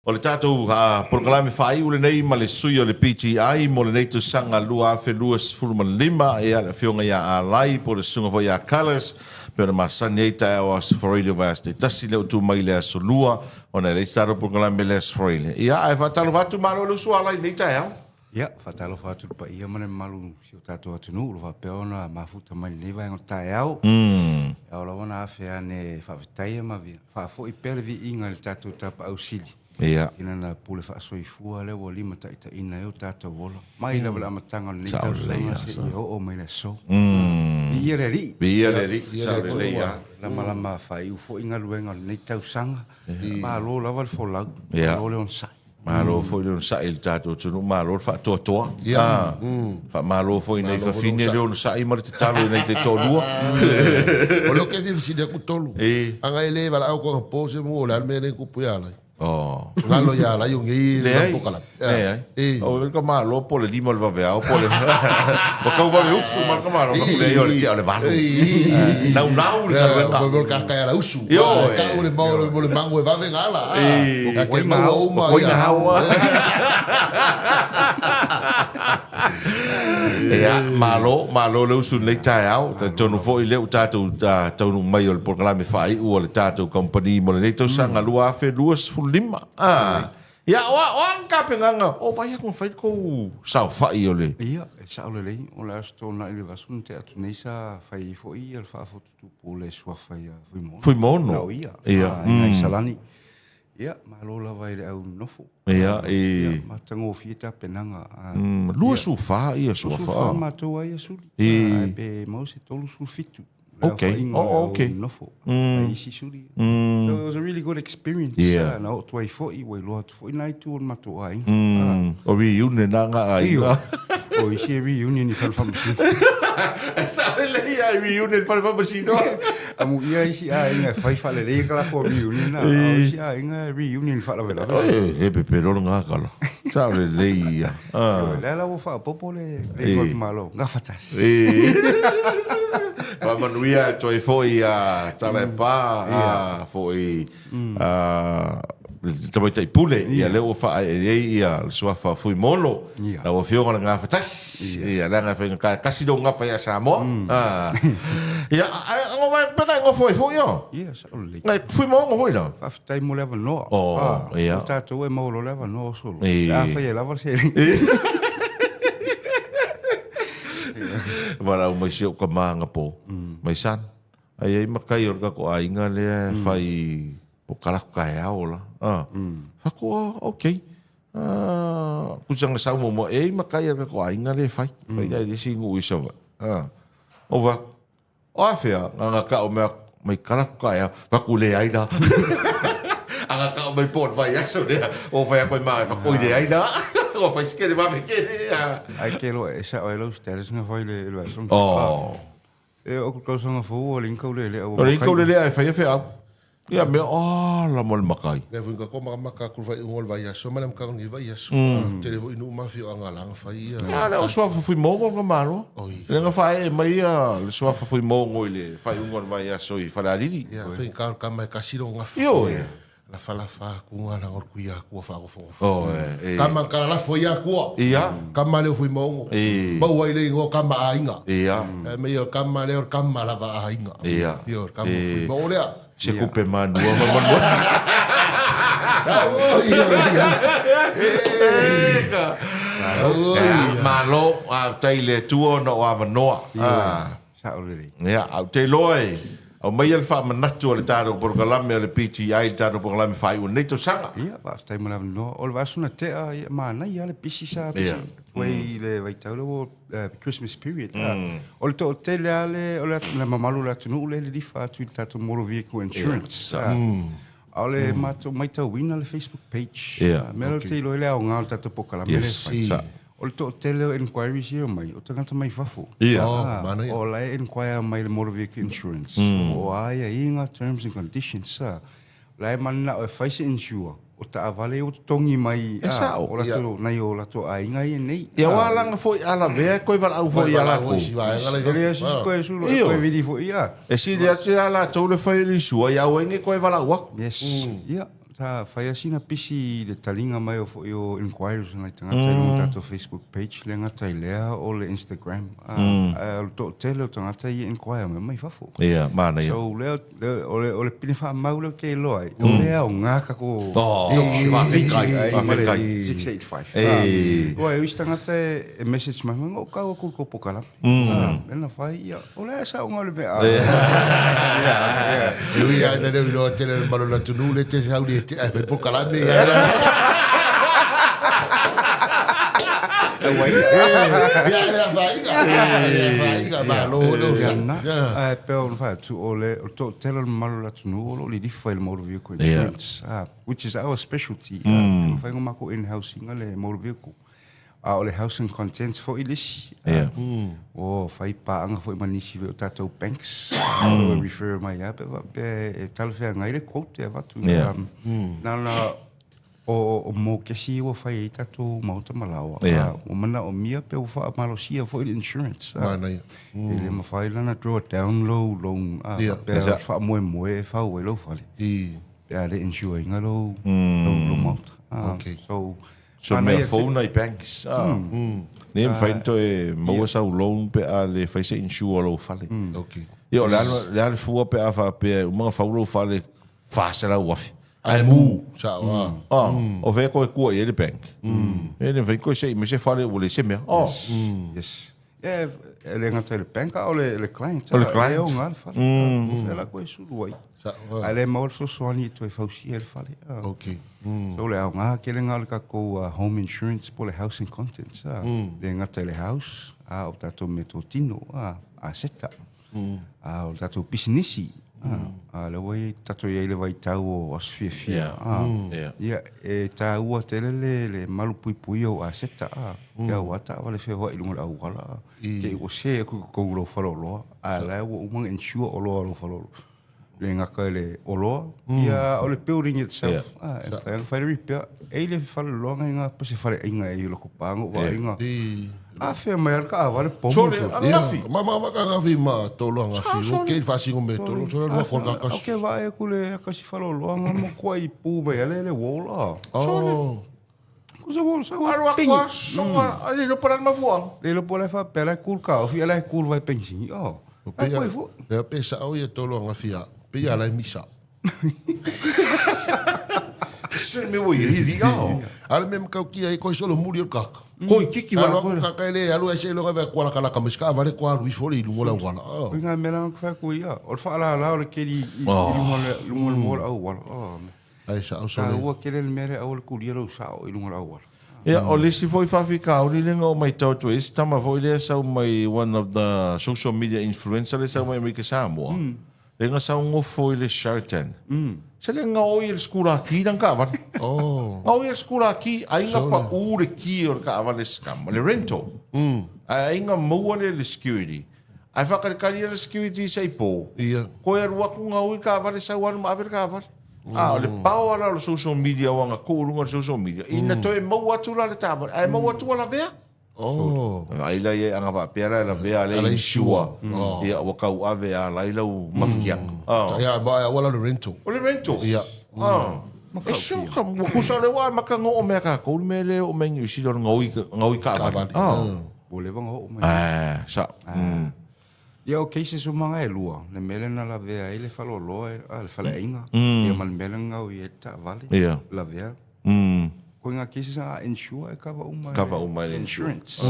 O le tatou polokalame faaiu lenei ma le sui o le PTI mo lenei tausaga 2025, ia le Afioga ia Alai po o le Susuga foi ia Carlos, pei ona masani ai taeao o Aso Faraile o vaiaso taitasi lea ua tu mai i le aso Lua ona e leai se tatou polokalame i le Aso Faraile. Ia, ae faatalofa atu, malo le uso Alai i lenei taeao. Ia, faatalofa atu i le paia ma le mamalu o si o tatou atunuu o lo o faapea ona mafuta mai i lenei vaega o le taeao. E ao lava ona afe ane e faafetaia ma faafoi pea le viiga i le tatou Tapaau Sili i lana pule faasoifua lea ua limataitaiina ai o tatou ola mai lava i le amataga o lenei tausaga seia oo mai le aso. Viia le Alii. Viia le Alii. Sao lelei lava. Lamalama faaiu foi galuega o lenei tausaga. Malo lava le folau, malo le onosai. Malo foi le onosai i le tatou atunuu, malo le faatoatoa. Faamalo foi i nai fafine le onosai ma le tatalo i nai taitoalua. O lea ou te fia fesili atu Tolu, ana e le valaau atu anapo se mu o le a le mea lea e tupu ia Alai? Galo ia Alai o nei Leai, leai. O le ka malo po o le 5 o le vaveao po o le ua tau vave usu ma le ka malo ka pule ai o le tea o le 8. Naunau le galuega. O le ka ala usu. Ioe. Tau le mau le mango e vave ngala. Ia te maua uma. Koi na haua. Ia, malo, malo le usu lenei taeao. Talitonu foi lea ua tatou taunuu mai o le polokalame faaiu a le tatou kamupani mo lenei tausaga 2025. Ah. Ia, o a, o a ni tapenaga, o vai atu na fai le tou saofai o le. Ia, e sao lelei, o le Aso Toonai i le vaiaso na tea atu nei sa fai ai foi le faafotutupu o le suafa ia Fuimaono. Fuimaono. Na o ia, ia. I Salani. Ia, malo lava i le au nofo. Ia, i. Ia, matagofie tapenaga. 24 ia suafa. 24 matou ai ia suli. I. Pe maua se 37. Okay. Oh, okay. Nofo. Ai isi suli. So it was a really good experience. Yeah. Na oo atu ai foi, ua iloa atu foi nai itu o le matou aiga. O reunion na nga aiga. O isi e reunion i fale faamasino. E sao lelei ai reunion i fale faamasino. Amuia isi aiga e fai faalelei ka latou reunion a o isi aiga e reunion i faalavelave. E pepelo le gakala. Sao lelei ia. O lea la ua faaopoopo le igoa o le Malo, Gafatasi. Faamanuia atu ai foi ia Tala e Pa foi le tamaitai pule, ia lea ua faaee ai ia le suafa o Fuimono, lau Afioga le Gafatasi, ia leaga e faigata e tasi lou gafa ia Samoa. Ia, ae pe nai nofo ai foi ia? Ia, sao lelei. Nai Fuimono foi la? Faafetai mo le avanoa. Oh, ia. O tatou e maua loa le avanoa o solo. Afai e lava le seleni. Valaau mai si ou tama anapo, mai son, ai ai makai o le tatou aiga lea e fai po kalaku taeao la. Ah. Fako, ah, okay. Ah, kusanga sau muamua, e ai makai a le tatou aiga lea e fai. Fai la i le isi nuu i Savaii. Ah. O va, o afea, nganga ka o mea mai kalaku taeao, faku leai la. Anga ka o mai po o le vaiaso lea, o fai aku ai magai, faku oi leai la. O fai sikele vave kele. Ai ke loa e sao ai lau status nga fai le vaiaso. Oh. E o ku tausaga fou o le inka ule lea ua. O le inka ule lea e fai e feau. Ia mea, oh, la mo le makai. Lea foi ka koma maka ku fai ungo le vai aso ma le mka ni vai aso. Tele foi nu ma fi o anga langa fai ia. Ia le o suafa fui mongo nga malo. Le nga fa e mai ia le suafa fui mongo i le fai ungo le vai aso i Falealili. Ia fai ka ka mai kasiro nga fa. Io e. Lafa lafa aku nga la ku ia ku fa go fo. Oh, e. Kama kala la fo ia kua. Ia. Kama le fui mongo. E. Mau ai le ngo kama ainga. Ia. E me ia kama le kama lava ainga. Ia. Ia kama fui mongo lea. Se kupe manua ma manua. Malo, a tai le Atua ona o avanoa. Sao lelei. Ia, au te iloa e aumaia le faamanatu a le tatou polokalame o le PTI, le tatou polokalame faaiu o lenei tausaga. Ia, faafetai mo le avanoa. O le vaiaso na tea, ia, manaia lava le pisi sa pisi atu ai i le vaitau lea ua Christmas period. O le toatele lava le, o le mamalu o le atunuu lea e lilifa atu i le tatou motor vehicle insurance. A o le matou matauina le Facebook page. Mea lea ou te iloa ai le aoga o le tatou polokalame lea e fai. O le toatele o enquiries ia e omai, o tagata mai fafo. Ia. Oh, manaia. O la e enquire mai le motor vehicle insurance. O a aiaiga, terms and conditions, sa. O la e mananao e fai se insure, o taavale ia ua totogi mai, E sao. o latou, nai o latou aiga ia nei. Ia aua lana foi a lavea e toe valaau foi ia latou. E le o se isi toe sulu, e toe vili foi, ia. E sili atu ia latou le fai o le insure, ia aua ai ne i toe valaau atu. Yes. Ia. Sa fai lava sina pisi i le taliga mai o foi o inquiries a nai tagata i luga o le tatou Facebook page, le gata i lea o le Instagram. Ae o le toatele o tagata ia e inquire mai mai fafo. Ia, manaia. So lea, o le, o le pine faamau lea ou te iloa ai, o le aoga tatou Faafetai, faafetai. 685. Aua e ui se tagata e message mai, na ou tau atu i le tou polokalame. Mea na fai, ia, o le a saoga o le mea. E ui lava ina le iloa tele e le mamalu o le atunuu le te hauli e tea e fai polokalame. Ia, le afaina, le afaina, malo le onosai. Ae pei ona fai atu, o le toatele o le mamalu o le atunuu o lo o lilifa i le motor vehicle insurance, which is our specialty. E mafai ona matou in-house ina le motor vehicle. A o le house and contents foi le isi. Ua fai paaga foi ma nisi foi o tatou banks. So e refer mai lava pe faapea e talafeagai le quote e avatu. Na ona o mokesi ua fai ai tatou maota ma laoa. Ua manaomia pe ua faamalosia foi le insurance. Manaia. E le mafai la ona draw down lou loan faapea faamoemoe e fau ai lou fale. Pe a le insure ina lou maota. So So mea fou nai banks. Ne mafai ona toe maua sau loan pe a le fai se insure o lou fale. Ia o le a le fua pe a faapea e uma ona fau lou fale 400,000. Ae mu. Sao a. O fea koe kua i ai le bank. E le mafai koe sei mai se fale ua leai se mea. Yes. E le gata i le bank a o le client. O le client. E oga le fale. O fea la koe sulu ai. Ae le maua le fesoasoani e toe fausia ai le fale. So le aoga tele lena o le tatou home insurance po o le house and contents. Le gata i le house, a o tatou meatotino, aseta. A o le tatou pisinisi, a lea ua tatou i ai i le vaitau o aso fiafia. Ia, e taua tele le malupuipuia o aseta, ia aua taavale feoai i luga o le auala, te i ua se atu i totonu o lou faleoloa, a o la ua uma ona insure oloa o lou faleoloa. Le gata i le oloa, ia o le building itself, e mafai ona fai le repair. E i le faleoloa nai ngā pa se faleaiga e i loko pāga o vaaiga. A fea mai a le taavale pomu. Sole, ananafi. Ma ma ma angafi ma tolu angafi. O ke fasingo me tolu sole lua kol ka kasi. Ke vaai aku le kasi faleoloa nga mo kua i pu mai ale le wall a. Sole. Ko se wall sa Alu aku a songa a le lopa la mafuanga. Le lopa la fa pela kul ka ofi ala kul vai pensi. Oh. Pe ia pe sa o ia tolu angafi a. Pe ia la misa. Se me ua i ri ao. Ale me makau kia i koi solo muri o kaka. Koi kiki wa koe. Kaka ele alu ai se longa ve kuala kala ka miska vale ko alu ifo le lungo la wala. Koi ngā mea langa kwhai koe ia. O le whaalala o le keri i lunga le lunga le mola au wala. Ai sa au sole. Ua kere le mere au le kulia lau sao i lunga le au wala. Ia, o le isi foi faafitauli lea na ou matau atu ai, isi tama foi lea sau mai one of the social media influencer lea sau mai Amerika Samoa. Lea na sau nofo i le Sheraton. Se le gaoi e le sikulaki lana taavale. Gaoi e le sikulaki, ai na pau le ki o le taavale scam, le rental. Ae ai na maua le le security. Ae faakalikali ia le security se i po. Koe alu atu gaoi le taavale sau alu ma ave le taavale. A o le power la o le social media aua na tuu i luga o le social media, ina toe maua atu la le taavale, ae maua atu ua lavea. Ai la ia anga faapea la e lavea le insure. Ia ua tau ave a lai lau mafutiaga. Ia ma ua la le rental. O le rental. Ia. E sure ka ua kusa le ua maka ngo o mea ka kou le mea le o mea New Zealand ngoi ngoi ka avali. Ua leva ona oo mai. Sa. Ia o cases uma nga e lua, le mea lea na lavea ai le faleoloa, le faleaiga, ia ma le mea lea na gaoia ai le taavale, lavea. Ko ngā cases a insure e cover uma. Cover uma e le insurance.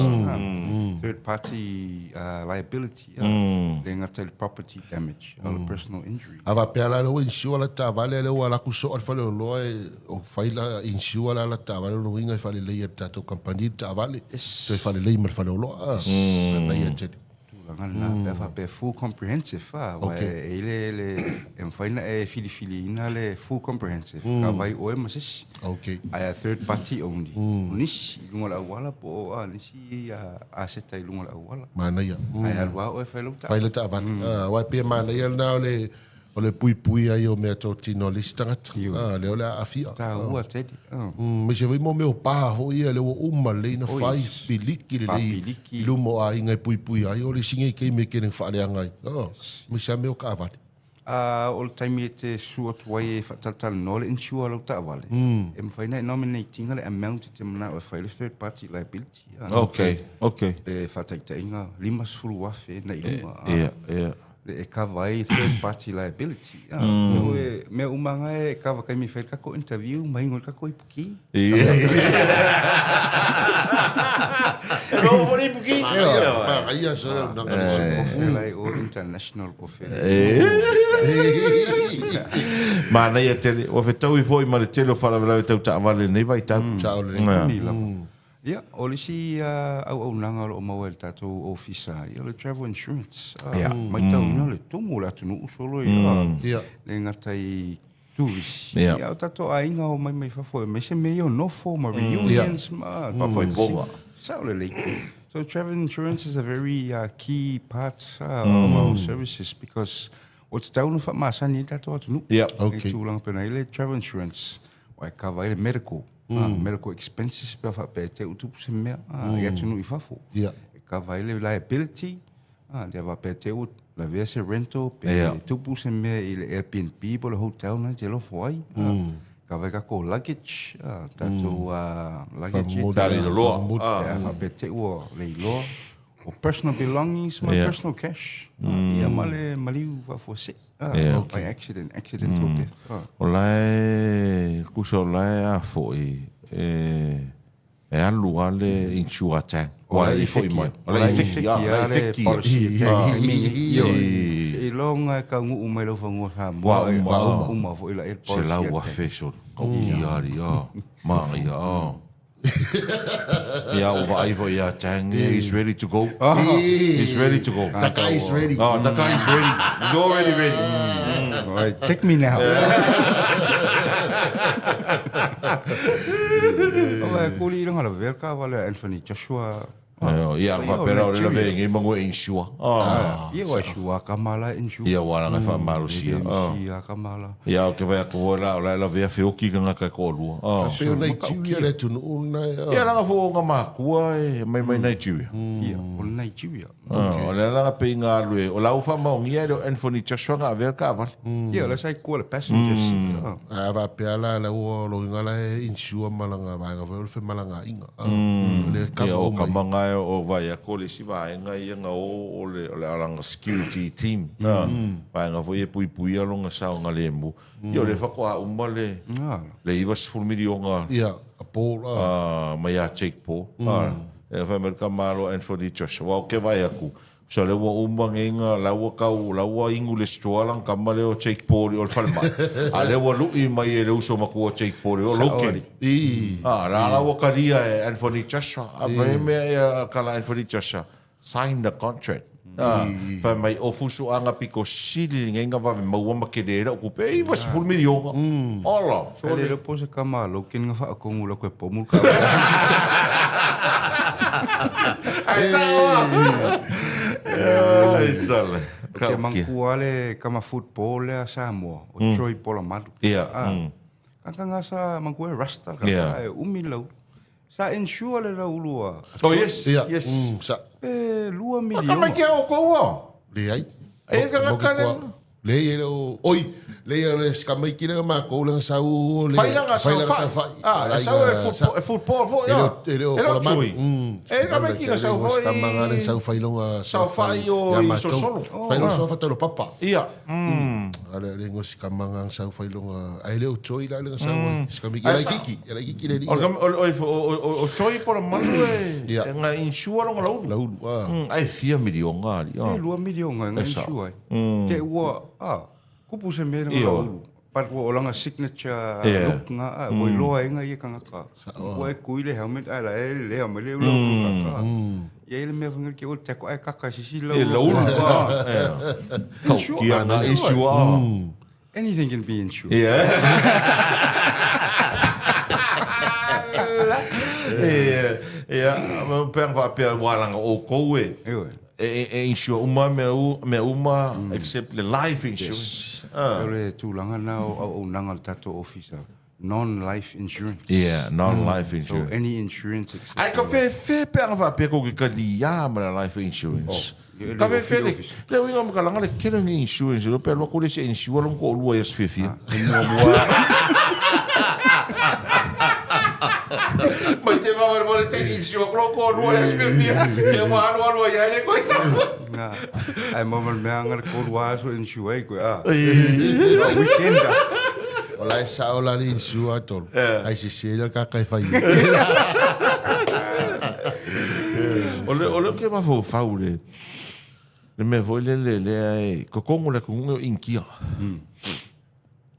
Third party liability. Le gata i le property damage, o le personal injury. A faapea la lea ua insure la taavale lea ua alu atu soa le faleoloa e o fai la insure la la taavale lona uiga e faalelei e le tatou kamupani le taavale toe faalelei ma le faleoloa. Manaia tele. Tulaga lena, pe a faapea full comprehensive a, aua e i le, le, e mafai ona e filifiliina le full comprehensive, ka vai oe ma se isi. Ae a third party only, o nisi i luga o le auala po o a nisi aseta i luga o le auala. Manaia. Ae alu lava oe e fai lau taavale. Fai lau taavale. Aua e pei e manaia lena o le, O le puipui ai o meatotino a le isi tagata. Ah, lea o le a aafia. Taua tele. Aemaise foi mo mea o pa foi ia lea ua uma lelei ona fai, piliki lelei i luma o aiga e puipui ai, o le isi nei taimi e tele ina faaleaga ai. Aemaise lava mea o taavale. O le taimi e te susu atu ai e faatalatalanoa le insure a lau taavale, e mafai ona e nominate ina le amount e te manao e fai le third party liability. Okay, okay. Pe faataitaiga $50,000 na i luga. Ia, ia. Le e cover ai third party liability. So e mea uma lava e cover taimi e fai le tatou interview ma ingo i le tatou ipuki. Ia. E noho foi le ipuki. Manaia se leo nanga le se. Kofe lai o international kofe. Manaia tele. Ua fetaui foi ma le tele o faalavelave tau taavale i lenei vaitau. Sao lelei. Lava. Ia, o le isi auaunaga o lo o maua e le tatou ofisa, ia o le travel insurance. Matauina le tumu o le atunuu solo ia, le gata i turisi. Ia, o tatou aiga o mai mai fafo, aemaise mea ia o nofo ma reunions ma Papaipona. Sao lelei. So travel insurance is a very key part of our services because ua tatau ona faamasani ai le tatou atunuu. I tulaga pei ona i ai le travel insurance, ua e cover ai le medical. Medical expenses pe a faapea e te i ua tupu se mea i atunuu i fafo. E cover ai le liability, lea faapea e te i ua lavea se rental pe tupu se mea i le Airbnb po o le hotel na e te nofo ai. Cover ai tatou luggage, tatou luggage e te leiloa. Pe a faapea e te i ua leiloa. O personal belongings ma personal cash. Ia ma le maliu faafuasei. By accident, accidental death. O la e, kusa o la e a foi, e alu lava le insure tag. Ua le i foi mai. O la e feki, o la e feki. Seiloga e taunuu mai lau fanua Samoa, ua uma foi la e policy. 100,000 solo. Ia, ia, manaia. Ia, ua vaai foi ia Tang, he's ready to go. He's ready to go. That guy is ready. Oh, that guy is ready. He's already ready. All right, take me now. O kuli i la lavea ka wale Anthony Joshua. Ia, faapea o le lavea ngai mangu e insure. Ia wa insure ka mala insure. Ia wa langa fa malusia. Ia ka mala. Ia o ke vai atu foi la o la lavea feoki ka ngaka ko lua. Pe o Nigeria le atunuu na. Ia langa fo nga makua e mai mai Nigeria. Ia, o Nigeria. O le langa pe inga alue. O la ufa maongia le Anthony Joshua nga avea ka avale. Ia, la sai kua le passenger seat. A va pe ala la ua lo inga la insure malanga vaenga foi o le femalagaaiga. Le Ia o ka manga o vai a ko le si vaenga ia nga o le o le alanga security team. Vaenga foi e pui pui alonga sa nga lemu. Ia o le whakoa uma le le 90 milionga. Ia, a Paul. Mai a Jake Paul. E whai mai ka malo Anthony Joshua. O ke vai aku. So le ua uma ngeinga la ua kau la ua ingu le stoalang ka male o Jake Paul o le falema. A le ua lui mai e le uso makua Jake Paul o Logan. La la ua kalia e Anthony Joshua. A me mea e kala Anthony Joshua. Sign the contract. Whai mai o fusu anga piko sili ngeinga wawe maua ma ke lera o kupe. Ei wasi pulu milionga. Ola. So le lepo se kama Logan nga whaakongu la koe pomu ka. Ai sawa. Ai sale. Ke mangkua le kama football le Samoa o Troy Polamalu. Ia. Kaka nga sa mangkua rasta ka e umi lau. Sa insure le lau ulua. Oh yes. Yes. Sa e 2 miliona. Ka mai ke o koua. Le ai. E ka ka le. Le e o oi le le skamai ki le ma ko le sa u le failanga sa fai. Ah, sa e football fo ia. E le o Polamalu. E ka mai ki sa fo. Skamanga le sa failonga sa fai o i solo. Failonga sa fa tolo papa. Ia. Ale le ngo skamanga sa failonga ai le o toi la le sa o skamai ki la kiki. La kiki le. O o toi Polamalu e nga insure longa lau. Lau. Ai fia milionga ali. E 2 milionga nga insure. Te ua kupu se mea nga ulu. But ua olanga signature look nga ua iloa e nga ia kangaka. Ua e kui le helmet ai la e lea mai le ula ulu kaka. Ia ile mea whangai ke ua te ko ai kaka sisi lau. E lau ulu. Kia nga insure. Anything can be insured. Yeah. Ia, pea whaapea wālanga o koue. E insure uma mea uma except le life insurance. O le tūlanga na o au nanga le tātou officer. Non-life insurance. Yeah, non-life insurance. So any insurance except... Ai ka whē pea nga whaapea ko ke kani ia ma le life insurance. Ka fefe le le uiga ma kalanga le kele ni insurance lo pe lo ko le se insure lo ko lua ya sefia. Mua mua. Ma te va mo le te insure ko ko lua ya sefia. Ke mo alu alu ya le ko isa. Ai mo mo mea nga le ko lua so insure ko a. Weekend. O la e sao la le insure tolo. Ai se se le ka kai fai. O le ke ma fo fau le le mea foi le le le e kokongo le kongo o inkia.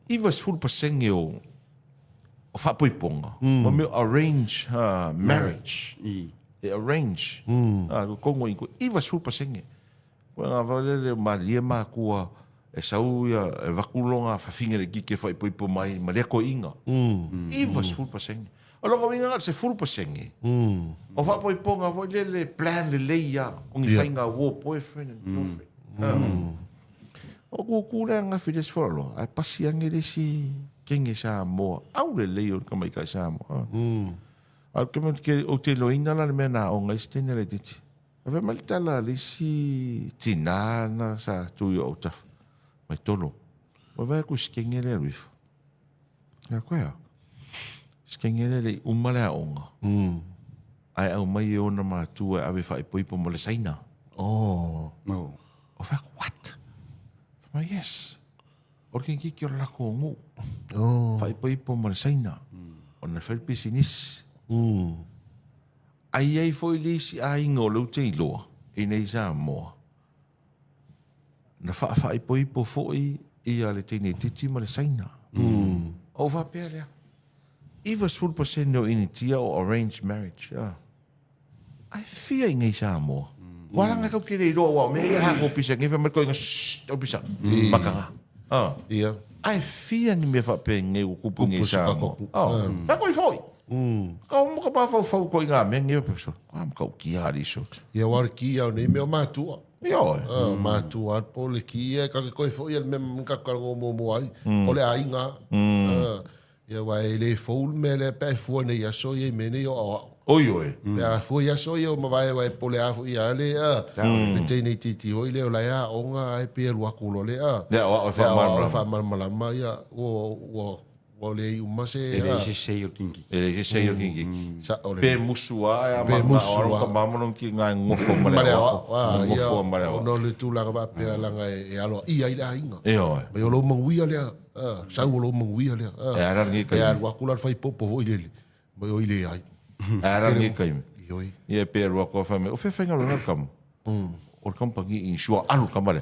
90% o o whaapoiponga. Ma mea arrange marriage. E arrange. Kokongo i ko 90%. Koe ngā whau le le malie mākua e sau ia e vakulonga whawhinga le kike whaipoipo mai ma lea koe inga. 90%. O longa winga ngā se 10%. O whaapoiponga foi le le plan le leia o ngi whainga war boyfriend and girlfriend. O kuku lea ngā whires whora loa. Ai pasi ange le si kenge sa moa. Au le lei o ka mai kai sa moa. Au ke mo ke o te loina la le mea nā o ngai stene le titi. Ave mai le tala le isi tina na sa tui o tafa. Mai tolo. Wa vai ku skenge le ruifo. Ia koe a. Skenge le le uma le aonga. Ai au mai e ona matua e ave whaipoipo mo le saina. Oh. No. O whak, what? Whai, yes. O le kiki o le lako o ngu. Oh. Whaipoipo mo le saina. O na whai business. Ai ai foi le isi aiga o leu te iloa i nei Samoa. Na whaawhaipoipo foi ia le teine titi ma le saina. O whapea lea. 90% o initia o arranged marriage. Ai fia i nei Samoa. Walanga kau kere iloa wa me ia hako pisa ngefa mai koinga shh o pisa. Makanga. Ia. Ai fia ni me whapea nge o kupu nge Kupu Samoa. sakakoku. Ka koi foi. Ka o muka pa fau koi ngā mea nge pesa. Ka muka o ki hari so. Ia wari ki au nei mea mātua. Ia oe. Mātua po le ki e ka ke koi foi el mea ka ka ngo mo mo ai. O le ai ngā. Ia wa e le foul me le pe fua nei aso ia me nei o au. Oi oi. Pe a fua ia so ia o mavae wa e pole a fua ia le a. Le teinei titi hoi le o la ia o ngā ai pe lua kulo le a. Ia o Ia wha o wha malmalama ia o o le i uma se E le se sei o kingi. E le se sei o kingi. Sa o le. Pe musua e a Pe musua. ma ka mamono ki ngā ngofo ma Ma le le ao. ao. Ngofo ma le O ao. no le tūlanga wā pea langa e aloa ia i le ainga. E oe. Mai o lo manguia lea. Sau o lo manguia lea. E ara ngi kai. E alu aku la whai popo hoi lele. Mai o i le ai. E ara ngi kai. I oi. Ia pe rua koa whai me. O whewhenga runa kamu. O le kampangi insure alu kamale.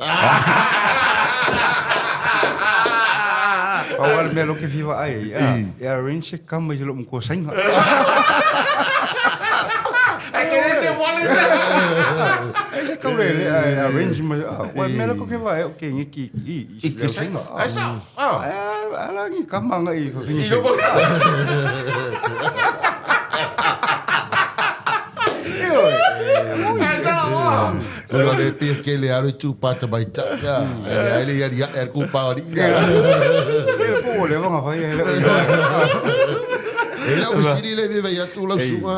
O wale mea loke fiwa ai. E arrange se kama i se lo mkoa sainga. Ai ke se wallet. Ai se kaure le arrange ma. Wa mea loke fiwa ai o ke ngiki i I ke sainga. Ai sa. Ai ala ngi kama nga i I lo mo. Ai sa. O le pia ke le aro i tū pāta mai ta. Ia. E le ai le ia ia e ku pā ori. Ia. E po le vanga fai e le. E lau siri le veva ia tū lau sunga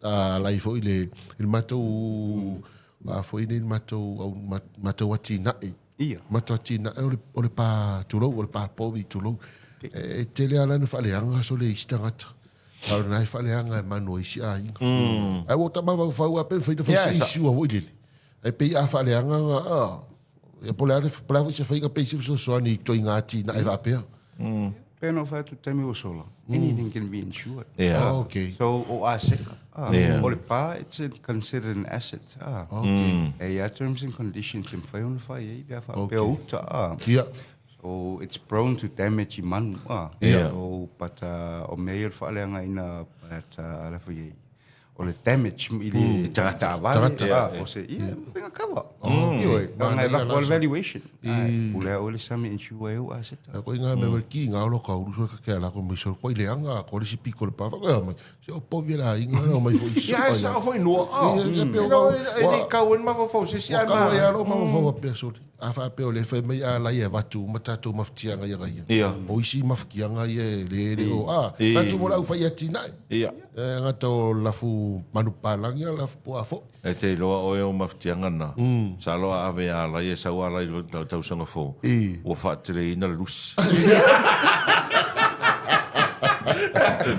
a lai foi le il matou a foi nei matou au matou atinai. Ia. Matou atinai o le pā tulou, o le pā povi tulou. E tele ala na whaleanga so le istangata. Au nai whaleanga e manu isi a inga. Ai o tama vau fau a pe whaina whaisi isi ua hoi lele. Ai pe a whaleanga nga a. Ia pole are pole are se whainga pe isi so so ani toi ngā tina e whapea. Pe no whai tu taimi o sola. Anything can be insured. Yeah. Oh, okay. So o aseka. Yeah. O le pā, it's considered an asset. Okay. E ia terms and conditions em whai ona whai e pea wha pea uta. Ia. So it's prone to damage i manu. Yeah. So, but o mea ia whaaleanga ina but ala whai e o le damage i le tagata avale. Tagata. O se, ia, winga kawa. Okay. Ioi, ngai Mana ia lako la valuation. Pulea o le sami insure e o asset. Ko inga me wer ki ngā olo ka uru so ka ke ala ko mai so ko ile anga ko le sipi ko le pa fa mai se o povi la inga no mai fo iso. Ia sa foi no. Ia, ia, pe o No, wa- e ni kau en ma fau se si ai Ka ma. ia ro ma fo pe so. A faapea o lea e fai mai alai e avatu uma tatou mafatiaga ia ia. Ia. O isi mafatiaga ia e le le o a. Ia. Atu mo le aufai atinae. Ia. E gata o lafu manupapalagi a lafu puaa foi. E te iloa oe o mafatiaga na. Masalo a ave ia Alaia e sau Alaia i le tausaga fou. Ua faateleina le lusi.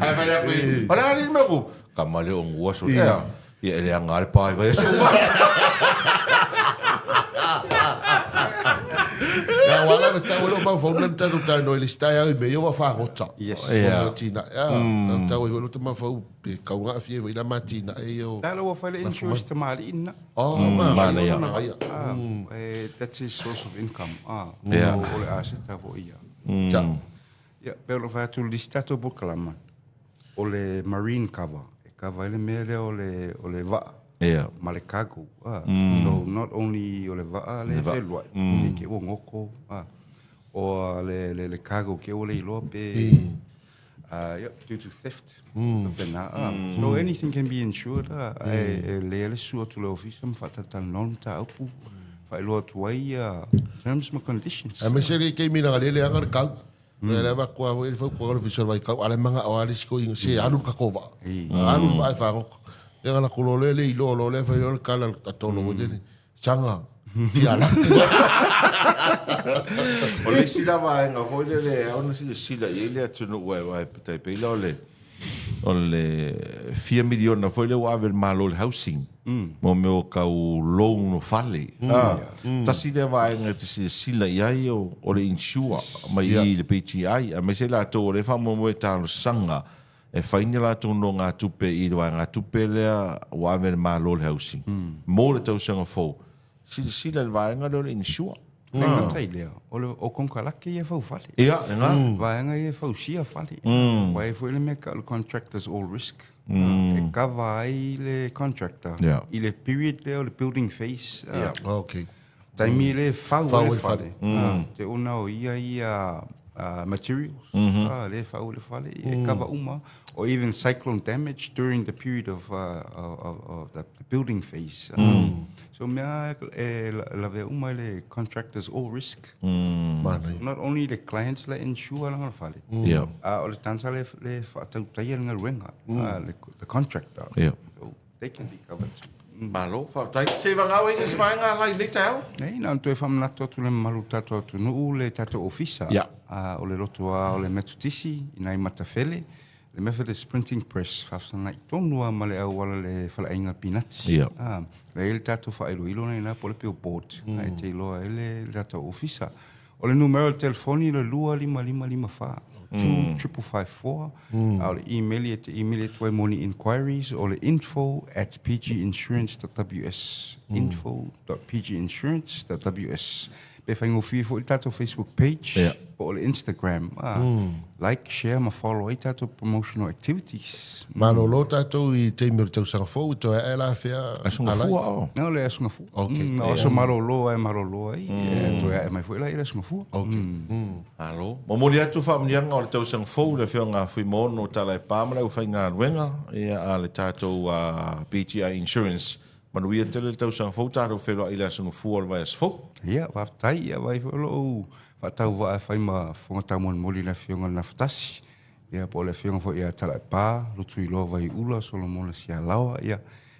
Ae fai atu i, o le a le mea ku? Kama le o ngua so. Ia, e leaga lava le pa i vaiaso uma. Ia, ua ala ona tau e lou mafaufau na tatou talanoa i le isi taeao i mea ia ua fagota. Yes. Ia. Atinae. Ah, tau ai foi lou mafaufau pe kau na aafia ai foi la ma atinae ia o. Tala ua fai le insurance tamalii lena. Oh, manaia. Manaia. Ah, that's his source of income. Ah, o le aseta foi ia. Ia. Ia, pe o lo fai atu le isi tatou polokalama, o le marine cover. E cover ai le mea lea o le, o le vaa. Ia. Ma le cargo. Ah. So not only o le vaa le feluai, e ke ua goko, ah, o le, le, le cargo ke ua le iloa pe, yep, due to theft. Faapena, ah. So anything can be insured, ah, ae e lelei lava le susu atu i le ofisa ma faatalatalanoa le mataupu, faailoa atu ai terms ma conditions. Aemaise le taimi leaga lea e leaga le kau. Lea lava koa foi le fautuaga o le Ofisa o le Vaitau, a le mana'o lava le isi toeaina, se alu le tatou vaa. Alu le vaa e fagota. Ia ona latou loa lea le iloa loa lea fai loa le tala a Tolo foi lele, saga tiala. O le isi la vaega foi lele e ao ona silasila i ai le atunuu aua e tai pei la o le o le fia miliona foi lea ua ave e le Malo i le housing mo mea o tau loan o fale. Tasi lea vaega e te silasila i ai o le insure mai i le PTI, aemaise latou o lea e faamoemoe e talosaga e fai ni latou nogatupe i le vaegatupe lea ua ave e le Malo i le housing mo le tausaga fou. Silasila i le vaega lea o le insure. Le gata i lea, o le o konekarate ia e fau fale. Ia, e gā. Vaega ia e fausia fale. Ua i ai foi le mea tau o le contractors all risk. E cover ai le contractor i le period lea o le building phase. Ia. Okay. Taimi lea e fau ai le fale. Te ona o ia ia materials lea e fau ai le fale, e cover uma. Or even cyclone damage during the period of, of, of the building phase. So mea e lavea uma i le contractors all risk. Manaia. Not only the clients la insure lana fale, a o le tagata le, le faatautaia le galuega, le, the contractor. So they can be covered too. Malo, faafetai. Se i vagau ai se isi vaega la i lenei taeao. Nei, na ona toe faamanatu atu le mamalu o le tatou atunuu, le tatou ofisa, o le lotoa o le Metotisi i nai Matafele, le Methodist Printing Press, faafesagai tonu lava ma le auala le faleaiga pinati. La e i ai le tatou faailoilo lena i ina po o le billboard, e te iloa ai le tatou ofisa. O le numera o le telefoni o le 25554, 2554, a o le email e te email atu ai mo ni inquiries o le info@pginsurance.ws, info.pginsurance.ws. Pe faigofie foi le tatou Facebook page po o le Instagram. Like, share ma follow ai tatou promotional activities. Malolo tatou i taimi o le tausaga fou, toe ae la fea Aso gafua o. Na o le aso gafua. Okay. O aso malolo ai malolo ai. Toe ae mai foi la i le aso gafua. Okay. Malo. Momoli atu faamanuiaga o le tausaga fou i le Afioga a Fuimaono Talaepā ma le aufaigaluega a le tatou BGI Insurance. Manuia tele le tausaga fou, tatou feiloai i le aso gafua o le vaiaso fou. Ia, faafetai. Ia, vaai foi o lou faatauvaa e fai ma fofoga taumolimoli i le Afioga i le Gafatasi, ia po o le Afioga foi ia Talaepā, Lutuiloa Vaiula, Solomona Sialaoa, ia,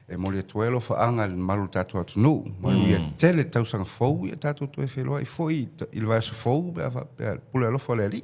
e momoli atu ai alofaaga i le mamalu o le tatou atunuu. Manuia tele le tausaga fou, ia tatou toe feiloai foi i le vaiaso fou pe a faapea, pule alofa o le Alii.